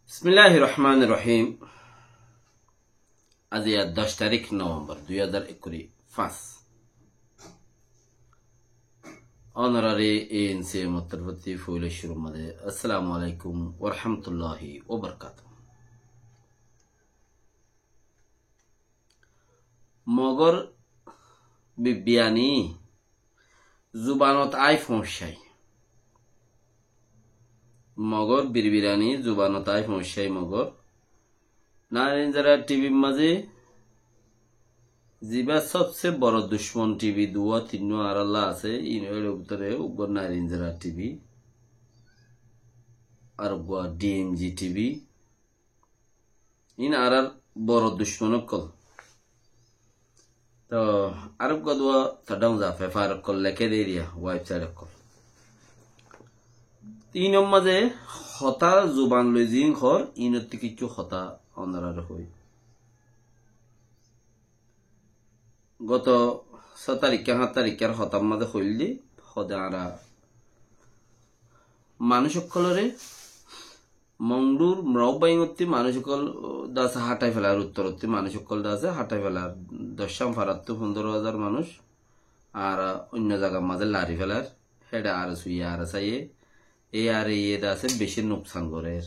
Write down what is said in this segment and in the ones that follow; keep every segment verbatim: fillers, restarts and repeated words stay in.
Bismilláhir rohmánir rohím. Aijja doc tarík Novembor dui házar ekkuri fañs. Ónoraré E N C M or torfóttu foila cúrur mazé assalamu alaikum wa rahmatullahi wa barakatuhu. Mogor birbirani zubanot ai foóñiccé. Mogor birbirani zubanot ai foóñiccé Mogor. Narinzara T V r mazé ziba sobse boro ducmon T V duwa tinnúa añárálla asé, iín or bútore uggúa Narinzara T V, ar uggúa D M G T V, iín añárár boro ducmon ókkol. Toh, areggúa duwa saddaun za, fefar ókkol leké de eriya, website ókkol. Iín or mazé hotá zuban loi ziín hoór, iín ottu kessú hotá ónoraré hoói. Goto só taríkka, háñt taríkkar hotár mazé hoóilde, hóde añára manúic ókkolóre Mongdur Mrobbaingottí manúic ókkol de asé hátai felar, uttorottí manúic ókkol de asé hátai felar, doccán farattú fundóro házar manúic, ar oinno zagar mazé lari felar, héçe ar suye ar saiye, e ar iye de asé beci nuksan gorér.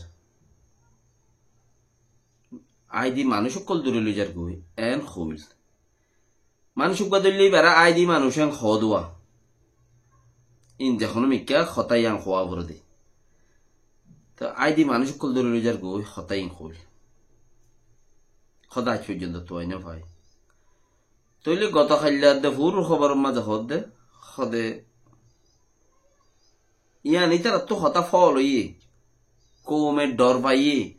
Aidi manúic ókkol duri loi zargói, en hoóil. Manúic uggúa dóille íbaré aidi manúic en hoódua. Ín ze honó mikká hotá yián hoóa foré de. Toh aidi manúic ókkol dóri loi zargói hotá iín hoóil. Hotá aij foijjonto tuwai no fai. Tóile goto hailla de furur hóboror mazé hoódde, hóde yián ítarattú hotá fóol óiye, koume dhor faiye,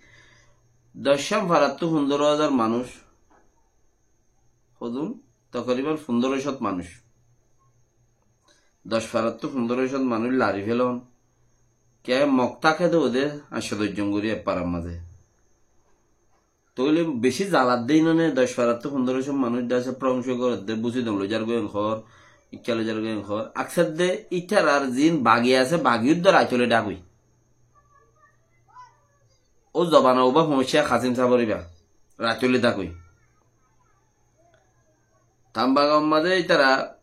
doccán farattú fundóro házar manúic, hodún tokoriban fundóro cót manúic. Doc farattú fundóro cót manúic lari felon. Kiyá Mog táke de óde añctó doc zon gorí ek farar mazé. Tóile beci zalat de inóne, doc farattú fundóro cót manúic de asé, prongco gorédde, busidon loi zargói en hoór, ikká loi zargói en hoór. Aksedde ítarar ziín bagi asé, bagi uddúa raitole dhákoi. Ó zobana uba foóñiccé Kasim sábor íba, raitole dhákoi. Tambagan mazé ítara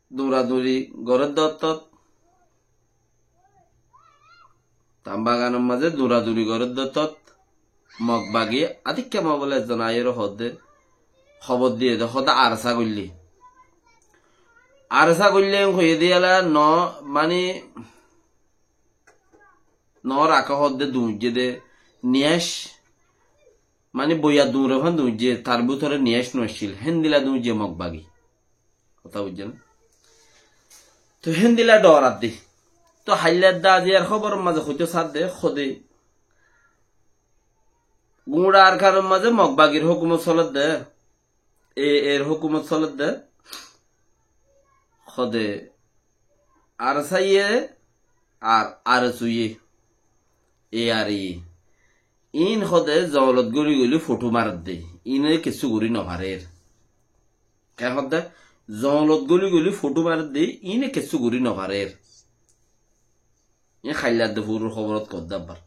duraduri gorédde ottót. Tambaganor mazé duraduri gorédde ottót. Mog bagi adikká mobile ezzon aiyóre hoódde, hóbor diyé de, hóde arsa goillé. Arsa goillé en hoiyé de yala no, mani, no raká hoódde duñijjé de, niyac, mani boiya duñre fán duñijjé, tar bútore niyac no accíl, héndila duñijjé Mog bagi. Hotá buijjó né? Toh héndila dhooradde. Toh hailla de aijjar hóboror mazé hoitó sadde, hóde guñça Arkanor mazé Mog bagir hókumot soledde, e er hókumot soledde, hóde arsa ye ar arsu ye, e ar e. Iín hóde zongolot góli góli fothu maredde, iíne kessú gorí nofarér. Ken hódde? Zongolot góli góli fothu maredde, iíne kessú gorí nofarér. Iín hailla de furur hóborot hoódde abbar.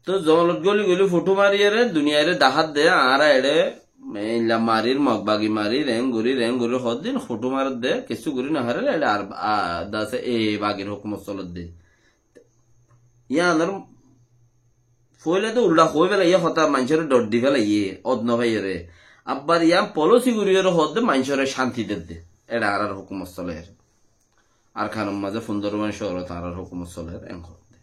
Toh zongolot góli góli fothu mariyóre duniyaire dahádde, añára eçe eilla marir, Mog bagi marir, en gorir, en gorir, hoddin fothu maredde, kessú gorí nofarér, eçe ar, a, de asé e bagir hókumot soledde. Yíanor foóila de uldha hoói felaiyé hotá, maincóre dhor di felaiyé, od no faiyóre. Abbar yían polósi goríyore hoódde maincóre cánti dedde. Eçe añárar hókumot soler. Arkanor mazé fundóro gán cóorot añárar hókumot soler, en hoódde.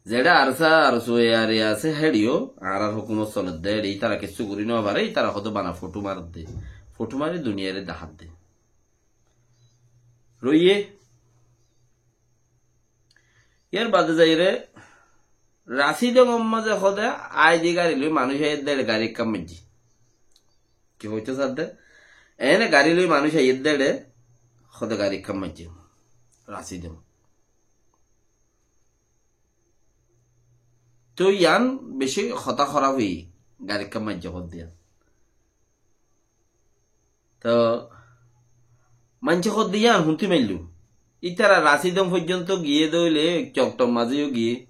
Zeçé arsa, arsu, e ar e asé, héçe yó añárar hókumot soledde, eçe ítara kessú gorí nofaré, ítara hoódde bana fothu maredde. Fothu mari duniyaire dahádde. Roiyé. Yar bade zaiyóre Rasidongor mazé hóde aidi gari loi manúic aiyédde, eçe gari ekkán maijjé. Ki hoitó sadde? Ene gari loi manúic aiyédde, eçe hóde gari ekkán maijjé. Rasidong. Toh yían beci hotá hóraf óiye, gari ekkán maijjé hódde yían. Toh maincé hoódde yían huñti maillú. Ítara Rasidon foijjonto giyé dóile, Kiyottor mazé yó giyé.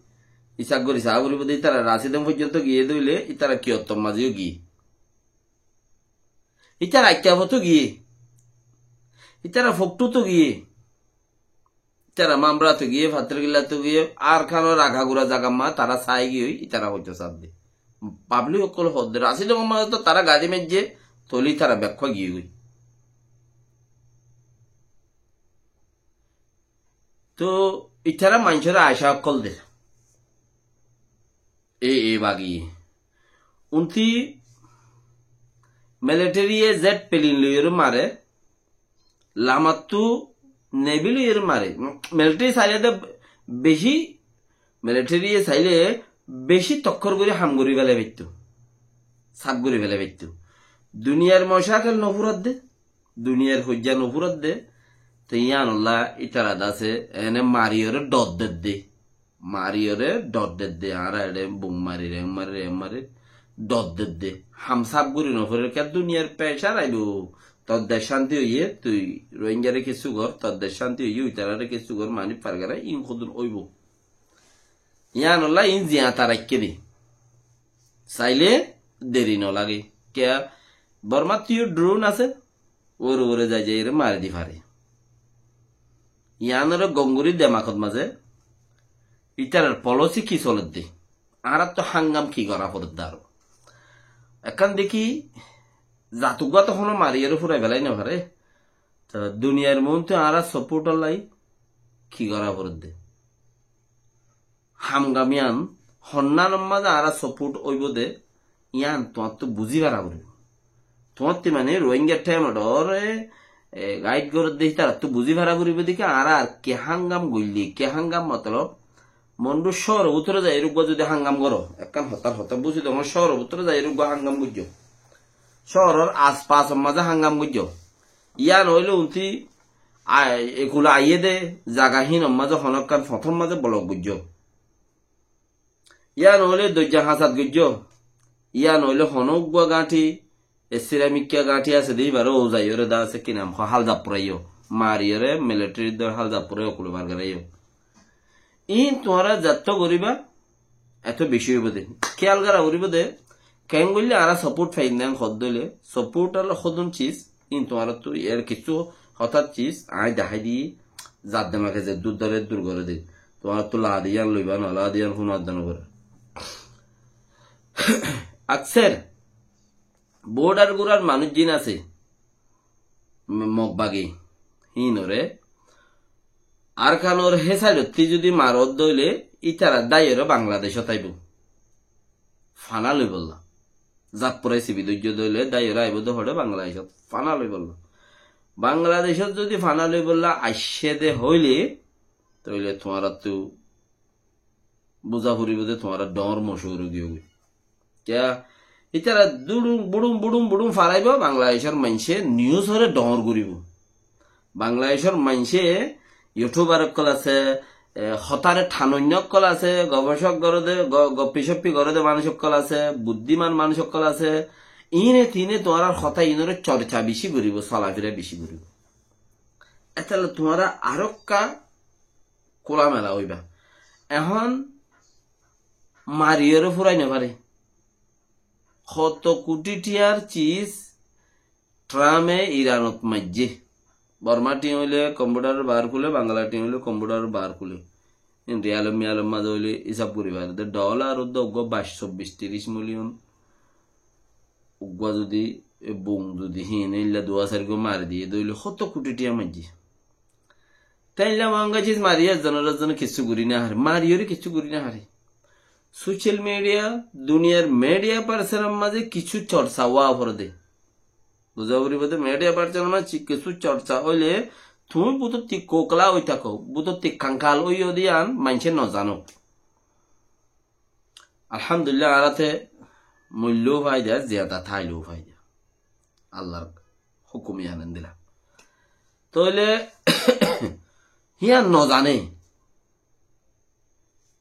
Isab gorí saá foribó de, ítara Rasidon foijjonto giyé dóile, ítara Kiyottor mazé yó giyé. Ítara Aikkafot ó giyé. Ítara Fokthut ó giyé. Ítara Mamrat ó giyé, Fattorkillat ó giyé, Arkanor agagura zagamma tará sai giyói, ítara hoito sádde. Pablik ókkol hoódde, Rasidon mazé to tará gari maijjé, tóile ítara bekkúa giyé goi. Tóu ítara maincóre acá ókkol der. E, e bagi. Unti military ye jet plane loiyóre mare, lamattú navy loiyóre mare. Military saile de beci, military ye saile beci tokkor gorí ham gorí félai faittó. Saf gorí félai faittó. Duniyar mocakel no furadde. Duniyar hoijja no furadde, te yíanolla ítara dase ene mariyóre dhor dedde. Mariyóre dhor dedde, añára eçe bum marir, en marir, en marir, dhor dedde. Ham saf gorí no farir, kiyá duniyar pressure aibo. Tor dec cánti óiye, tui Rohingyare kessú gor, tor dec cánti óiye, ítarare kessú gor, mani fargara, in hodún óibo. Yíanolla in ziyata raikké de. Saile deri no lage. Kiyá Bormattú yó drone asé, uore uore zai zai ere mari di fare. Yíanore gom gorí demakot mazé ítarar policy ki soledde? Añárattú hángam ki gora foredde aró? Ekkán deki zatuggúa to hono mariyóre furai felai no fare. To duniyar muúntu añára support olla ki gora foredde? Hamgam yían honnánor mazé añára support óibo de, yían tuáñttu buzí fara foribó. Tuáñtti mane Rohingya thaimot ore, e, guide gorédde hítarattú buzí fara foribó de ki añára ar ki hángam goillé, ki hángam motolob. Mondu cóoror bútore zaiyóre uggúa zudi hángam goró, ekkán hotár hotá buzí de, cóoror bútore zaiyóre uggúa hángam goijjó. Cóoror aspasor mazé hángam goijjó. Yían óile unti, a, ekul aiyé de zaga hínor mazé honókkan fotór mazé block goijjó. Yían óile doijja hañsat goijjó. Yían óile honó uggúa gáñthi, e siramikka gáñthi asé de íbaré ou zaiyóre dá asé ki nam hoó, hálzap furaiyó. Mariyóre militaryr dóre hálzap furai okule bar goráiyó. Iín tuáñra zettó goríba, etó beci óibo de. Kéyal gorá foribó de, keén goillé añára support faiyum de hoódde óile, support óile hodún cis, iín tuáñrattú er kessú hotár cis, aññí dehái diyí, zar demake zeddúr dóre eddúr goré de. Tuáñrattú laadi yían loibá no, laadi yían fúna adda no goré. Akser, border gúrar manúic zin asé, M-, Mog bagi, híinore, Arkanor hé saidottí zudi marodde óile, ítara dáiyore Bangladecót aibó. Fana loibolla. Zat furai sibi dóijje dé óile, dáiyore aibó dé hoçé Bangladecót. Fana loibolla. Bangladecót zudi fana loibolla aiccé dé hoilé, tóile tuáñrattú buzá foribó dé tuáñra dhoóñr mochúr ói giyói. Kiyá? Ítara durum, burum, burum, burum faraibó, Bangladecór maincé niusore dhoóñr goríbou. Bangladecór maincé youtubar ókkol asé, e, hotáre thanoinna ókkol asé, gobosok goré dé, go-, goppi soppi goré dé manúic ókkol asé, buddíman manúic ókkol asé. Iíne tiíne tuáñrar hotá iínore chorcha bicí goríbou, solafira bicí goríbou. Étalla tuáñra arókka kúlamela óiba. Ehón mariyóre fúrai nofaré. Hoto kuthí thiyar cis Trump-e Iranot maijjé. Bormá thiañ óile komputhar baár kúle, Bangala thiañ óile komputhar baár kúle. Híin riyalor miyalor mazé óile hísab gorí faré dé. Dholar uddá uggúa baic, sobbic, tiríc miliyon. Uggúa zudi, e, bum zudi híin éilla duwá sairgúa mari diyé dé óile hoto kuthí thiañ maijjé. Te éilla moóñga cis mariyé ezzonore ezzone kessú gorí nofaré, mariyóre kessú gorí nofaré. Social media, duniyar media person or mazé kessú chorcha ówa foré dé. Buzá foribó dé, media person or mazé kessú chorcha óile, tuñí bútottí kokla ói táko, bútottí kankal óiyo dé yían maincé nozano. Alhamdulillah, añára te moillé ó faida, ziyada táile ó faida. Allar hukum yían endilla. Tóile híyan nozané.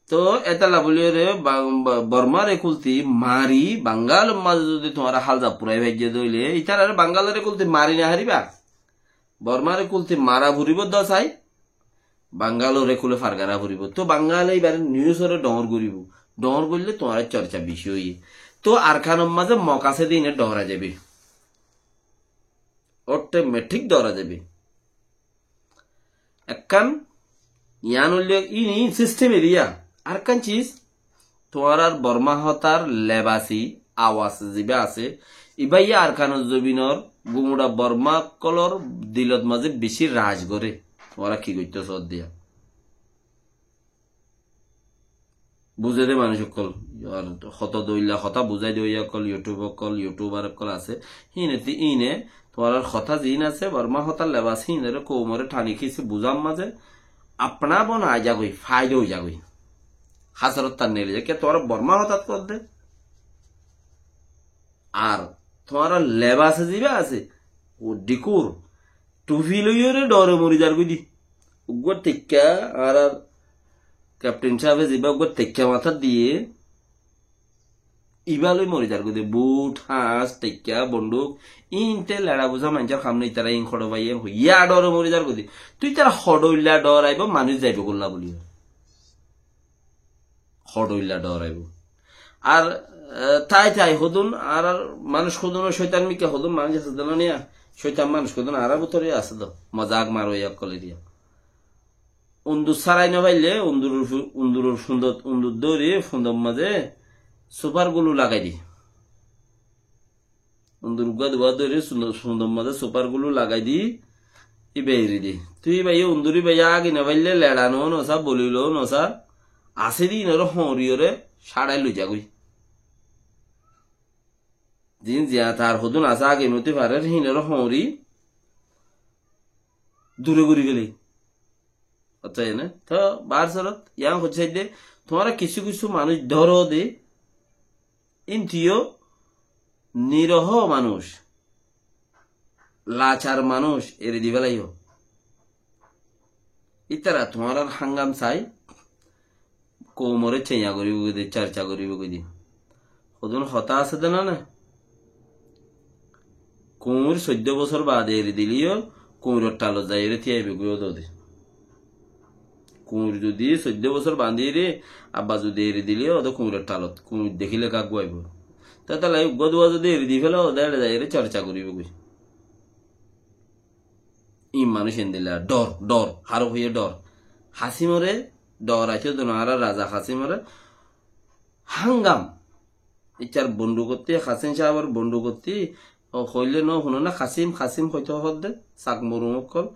Tó étalla buliyóre Ba-, Ba-, Bormare kulti mari, Bangalor mazé zudi tuáñra hálza furai faijjé dé óile, ítarare Bangalore kulti mari nofaribá. Bormare kulti mara foribó dé sai. Bangalore kule fargara foribo. Tó Bangale ibare news ore dhoóñr goribo. Dhoóñr goille tuáñra chorcha beci óiye. Tó Arkanor mazé Mok asé de ine dhoóra zaibe. Automatic dhoóra zaibe. Ekkán yián óile in, in system eriya. Arkán sis, tuáñrar Borma hotar lebasi awaz ziba asé, iba ye Arkanor zobinor gumura Borma ókkolor dilot mazé beci raz gore. Tuáñra ki goittó sóddiya? Buzé de manúic ókkol. Ar hoto doilla hotá buzái de óiya ókkol, YouTube ókkol, YouTuber ókkol asé. Híne ti íne tuáñrar hotá ziín asé, Borma hotar lebas híinore koumore thani kisi buzár mazé apna bon aizagói, faida óizagói. Hásarot tar neile ze ke tuáñra Borma hotát kodde. Ar tuáñrar lebas ziba asé, ó dhikur, tufi loiyóre dhore mori zargói di. Uggwá tekka, añárar captain sábe ziba uggwá tekka matát diye, iba loi mori zargói de. But, hañs, tekka, bonduk, inte lera buza manúcor ham no, itará in hoçé faiye, hoiya dhore mori zargói de. Tui itará hoçé oilla dhoraibo, manúic zaibo golla buli. Hoçé oilla dhoraibo. Ar, e, tai tai hodún, ar, ar manúic hodún, cóitan mikká hodún manúic asé de no niya. Cóitan manúic hodún añárar bútore asé de. Mozak maro e ókkol eriya. Undur sárai no faille, unduror fu-, unduror fundot, undur dóri fundor mazé super glue lagai di. Undur uggwá duwá dóri sundor, sundor mazé super glue lagai di, iba eri di. Tui iba ye undur iba ye agi no faille, leçano no sa, bolilo no sa, asé de inore hoñriyore sárai loi zagói. Zin ziya tar hodún asé agi no ti farer, hinore hoñri dure gori fele. Acha, ene? To, bar sorot, yián hoiccé de, tuáñra kissú kissú manúic dóro de, intiyo niroho manúic, lachar manúic eri di felaiyo. Ítara tuáñrar hángam sai, koumore ceiña goribo goi de, chorcha goribo goi de. Hodún hotá asé de no na? Kuñir soiddó bosór baade eri dileyo, kuñiror thalot zaiyóre tíaibo goi ódode. Kuñir zodi soiddó bosór baade eri, abba zodi eri dileyo, óde kuñiror thalot, kuñir dekíle gagguaibo. Te tala uggwá duwá zodi eri di fele, óde ere zaiyóre chorcha goribo goi. Ín manúic endilla, dhor, dhor, haré hoiyé dhor. Hasimore dhor aito de no, añárar raza Hasimore hángam. Ichar bondukotti, Hasim sábor bondukotti, ó hoile no huno na, Hasim, Hasim hoito hodde, sak murum ókkol.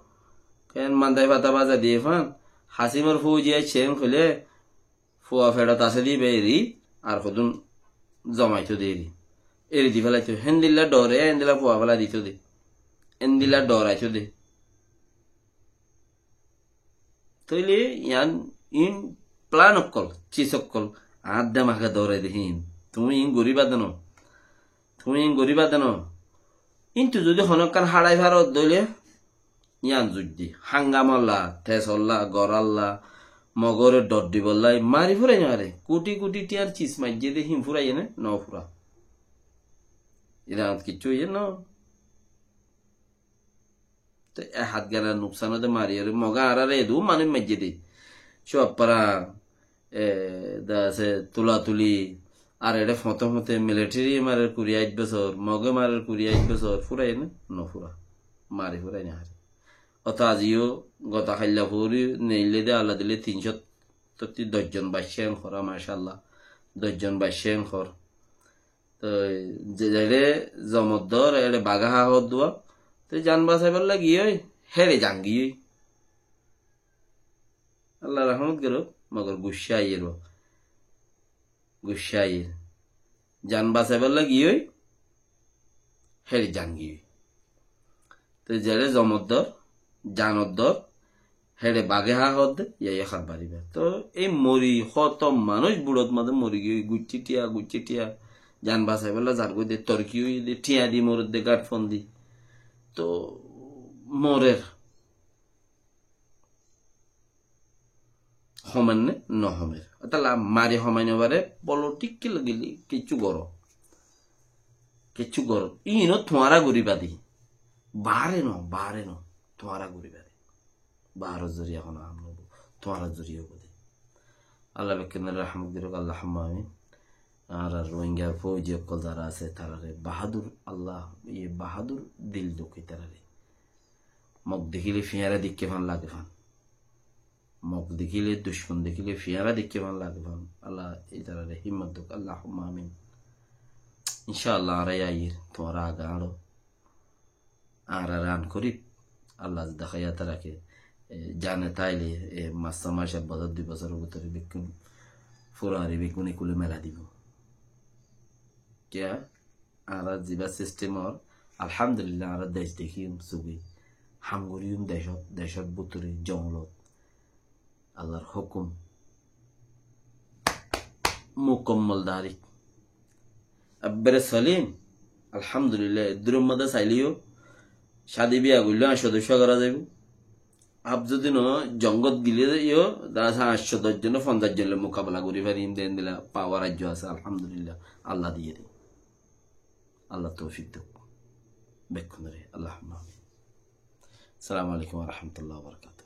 Ken mandai fata baza diye fan, Hasimor fouji aiccé en hoile, fua feçot asé de iba eri, ar hodún zomaito de eri. Eri di felaito, héndilla dhore, héndilla fua felai dito de. Héndilla dhoraito de. Tóile yián in plan ókkol, sis ókkol, añár demage dórai de hín. Tuñí in goríba de no. Tuñí in goríba de no. Intu zodi honókkan háçai faro dóile, yián zuiddi. Hángamolla, tesolla, gorálla, mogore dhor dibolla, mari furai no fare. Kuthi kuthi thiyar sis maijje de hín furai ene, no fura. Iranot kiccú oiye no. Te e hát gana nuksan ode mariyore, moge añárare edu manúic maijje de. Cuappara, e, da asé tulatuli, ar eçe foñte foñte military marer kuri añc bosor, moge marer kuri añc bosor, furai ne? No fura. Mari furai ne hare. Oto aziyo gota hailla fori neille de Allah dile tin cót totti doc zon baiccá en hora, macallah. Doc zon baiccá en hor. Toi ze-, zeçe zomot dor, eçe bage há hoddua. Toi jan basaiballa giyói, héçe zangiyói. Allah rahmot goruk, mogor guccá aiyér o. Guccá aiyér. Jan basaiballa giyói, héçe zangiyói. Toi zeçe zomot dor, zanot dor, héçe bage há hoódde, yaiye hár bariba. Toi ei mori hoto manúic buçot mazé mori giyói, guccí thiya, guccí thiya, jan basaibálla zargói de, torki óiye de, thiya di moredde, gáthfon di. Toi morer. Homer né? No homer. Ótala mari homai no fare, bolo thík ki lagile, kiccú goro. Kiccú goro. Íno tuáñra goriba de. Baáre no, baáre no. Tuáñra goriba de. Baáror zoriya hono ham no óibo. tuáñra zoriya óibo de. Allah bekkúnore rahmot goruk, Allahumma amin. Ar Rohingya fouji ókkol zara asé, tarare bahadur, Allah, iye bahadur dil douk itarare. Mok dekíle fiñára dekké fán lage fán. Mok dekíle, ducmon dekíle fiñára dekké fán lage fán. Allah itarare himmot douk, Allahumma amin. Incá Allah, añára aiyír, tuáñra age añço. Añára ran gorír, Allah zedde háyat raké, e, zane táile, e, fañs mac, ek bosór, dui bosóror bútore bekkún furari bekkún ekule mela dibo. Kiyá? Añára ziba sistem ór, alhamdulillah, añára dec dekíyum sugi, ham goríyum decót, decór bútore, jonglot. Allar hókum mukammol darik. Ebbere solim, alhamdulillah, eddurór modde saileyó, cádi biya goillé añctó ductó gorá zaibo. Ab zodi no jongot gilé yó, dara añctó doc zone, fonzaic zon loi mukabela gorí farim de endilla pawar aijjó asé, alhamdulillah, Allah diyé de. Allah toufik douk bekkúnore, Allahumma amin. Assalamu alaikum wa rahmatullahi wa barakatuhu.